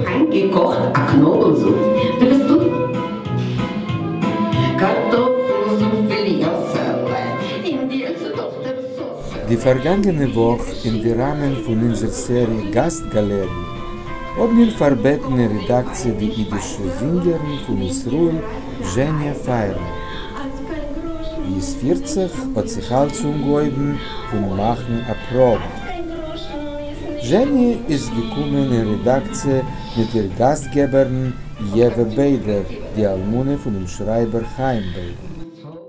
היינט געקאכט א קנאבל זופ, דו וועסט אויך קארטאפל זופ וויל יאסעלע און די עלטסטע טאכטער זאסעלע. די פארגאנגענע וואך אין די ראמען פון אונזער סעריע גאסט גאלעריע האבן מיר פארבעטן אין רעדאקציע די אידישע זינגערין פון ישראל זשעניא פייערמאן. ווי עס פירט זיך האט זיך אלץ אנגעהויבן פון מאכן א פראבע. זשעני איז געקומען אין רעדאקציע מיט איר גאסטגעבערין יעווע ביידער, די אלמנה פונעם שרייבער חיים ביידער.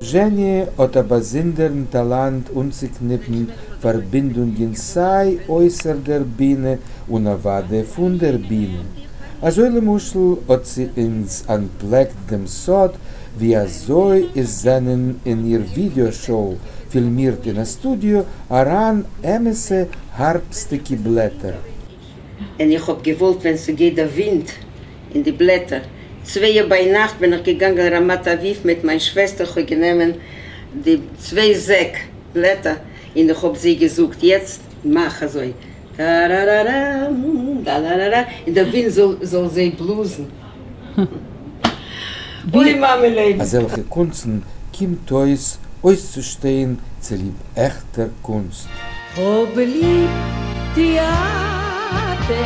זשעני האט א באזונדערן טאלאנט אנצוקניפן פארבינדונגען סיי אויסער דער בינע און אוודאי פון דער בינע. אזוי למשל האט זי אונז אנטפלעקט דעם סוד ווי אזוי עס זענען אין איר ווידעא שאו פילמירט אין א סטודיאו אריין אמת'ע הארבסטיגע בלעטער. און איך האב געוואלט ווען ס'גייט דער ווינט אין די בלעטער, צווייע ביינאכט בין איך געגאנגען רמת אביב מיט מיין שוועסטער כ'האב גענומען די צוויי זעק בלעטער און איך האב זיי געזאגט יעצט מאך אזוי טאראראראם טארארארא און דער ווינט זאל זיי בלאזן. אוי מאמע לעבן. אזעלכע קונצן קומט אויס אויסצושטיין צוליב עכטער קונסט. האב ליב טעאטער,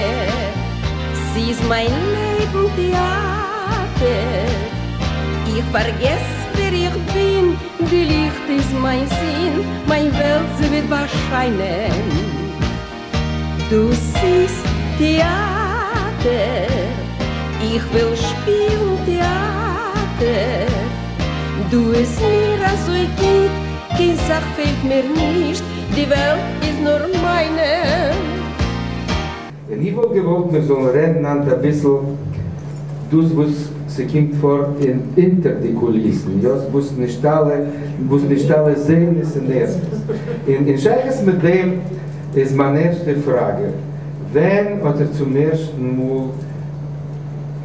ס'איז מיין לעבן טעאטער, איך פארגעס ווער איך בין, די ליכט איז מיין זין, מיין וועלט זי וועט באשיינען. דאס איז טעאטער, איך וויל שפילן טעאטער, דא איז מיר אזוי גוט, קיין זאך פעלט מיר נישט, די וועלט איז נאר מיינע. און איך וואלט געוואלט מיר זאלן רעדן היינט אביסל דאס וואס ס'קומט פאר אין אונטער די קוליסן, יא, וואס נישט אלע, וואס נישט אלע זעהן עס און הערן עס. און אין שייכות מיט דעם איז מיין ערשטע פראגע, ווען האט איר צום ערשטן מאל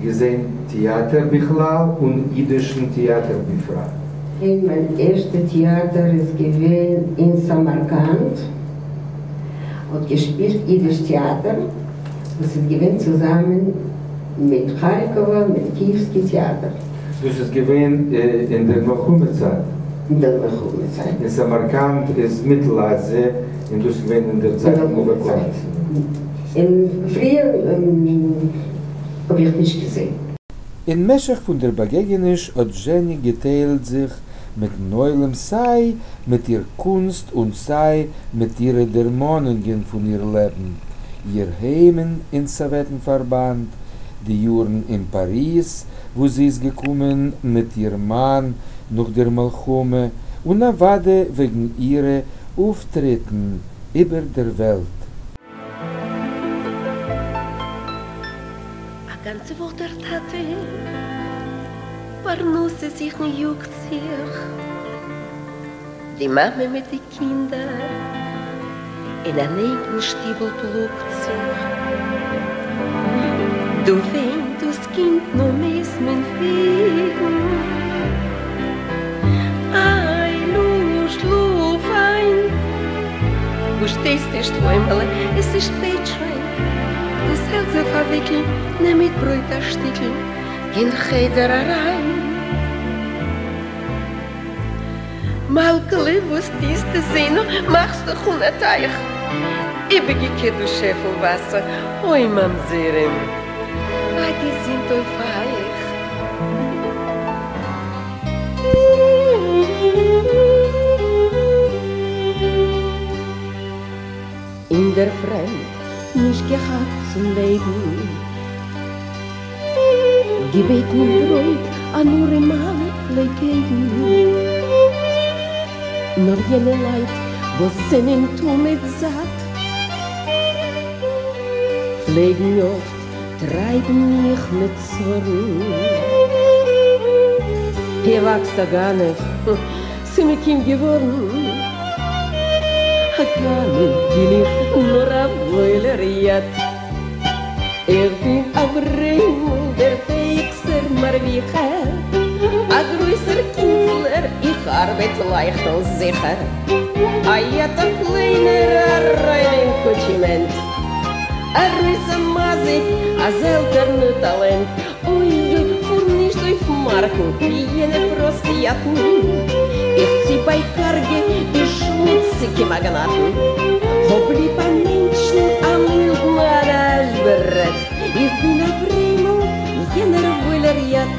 געזעהן טעאטער בכלל און אידישן טעאטער בפרט? און מיין ערשטע טעאטער איז געווען אין סאמארקאנד. האט געשפילט אידיש טעאטער וואס איז געווען צוזאמען מיט כארקאווער מיט קיעווסקי טעאטער. דאס איז געווען אין דער מלחמה צייט? אין דער מלחמה צייט. אין סאמארקאנד איז מיטל אזיע און דאס איז געווען אין דער צייט פון עוואקואציע. און פריער האב איך נישט געזען. אין משך פון דער באגעגעניש האט זשעני געטיילט זיך מיטן עולם סיי מיט איר קונסט און סיי מיט אירע דערמאנונגען פון איר לעבן, איר היים אין סאוועטן-פארבאנד, די יארן אין פאריז וואו זי איז געקומען מיט איר מאן נאך דער מלחמה, און אוודאי וועגן אירע אויפטריטן איבער דער וועלט. א גאנצע וואך דער טאטע פרנסה זוכן יאגט זיך, די מאמע מיט די קינדער אין אן ענגן שטיבל פלאגט זיך, דא וויינט דאס קינד נו מוז מען וויגן, איי נו שלאף איין, וואס שטייסטו שלוימעלע עס איז שפעט שוין, דאס העלדזל פארוויקל, נעם מיט ברויט א שטיקל אין חדר אריין. מלכה'לע וואס טוסטו זע נאר, מאכסט דאך אן א טייך, איבערגעקערט דאס שעפל וואסער, אוי ממזרים, א געזונט אויף אייך. אין דער פרעמד נישט געהאט צום לעבן. געבעטן ברויט אן ארעמאן פלעג געבן. נאר יענע לייט וואס זענען תמיד זאט. פלעגן אפט טרייבן מיך מיט צארן. הע וואקסט א גנב, ס'מקוים געווארן. א גנב בין איך נאר א וואוילער יאט. איך בין אברעמל דער פעאיגסטער מרוויחער. א גרויסער קינצלער, איך ארבעט לייכט און זיכער. א יאט א קליינער אריין אין קוטשימענט. ארויס א מזיק, א זעלטענע טאלענט, אוי אוי, פאר נישט אויף מארקן ווי יענע פראסטיאטן, איך צי ביי קארגע די שמוציגע מאגנאטן, כ'האב ליב א מענטשן א מילדן אן אש ברעט, איך בין אברעמל יענער וואוילער יאט.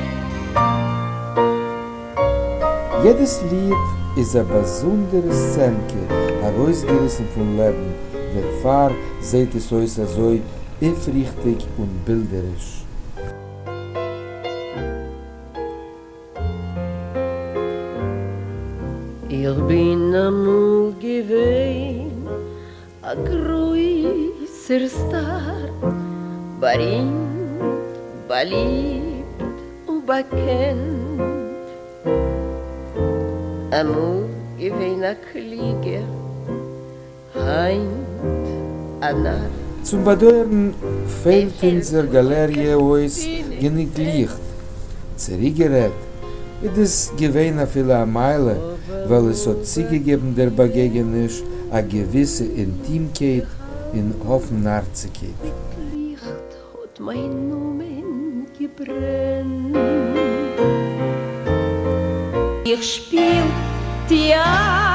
יעדעס ליד איז א באזונדערע סצענקע, ארויסגעריסן פון לעבן, דערפאר זעט עס אויס אזוי אויפריכטיג און בילדעריש. איך בין אמאל געווען א גרויסער סטאר, בארימט, באליבט און באקענט. אמאל געווען א קלוגער, היינט א נאר. צום באדויערן פעלט אונזער גאלעריע אויס גענוג ליכט. צוריקגערעדט, איז דאס געווען אפילו א מעלה, ווייל עס האט צוגעגעבן דער באגעגעניש א געוויסע אינטימקייט און אפנהארציגקייט. מיט ליכט האט מיין נאמען געברענט. איך שפיל טעאטער.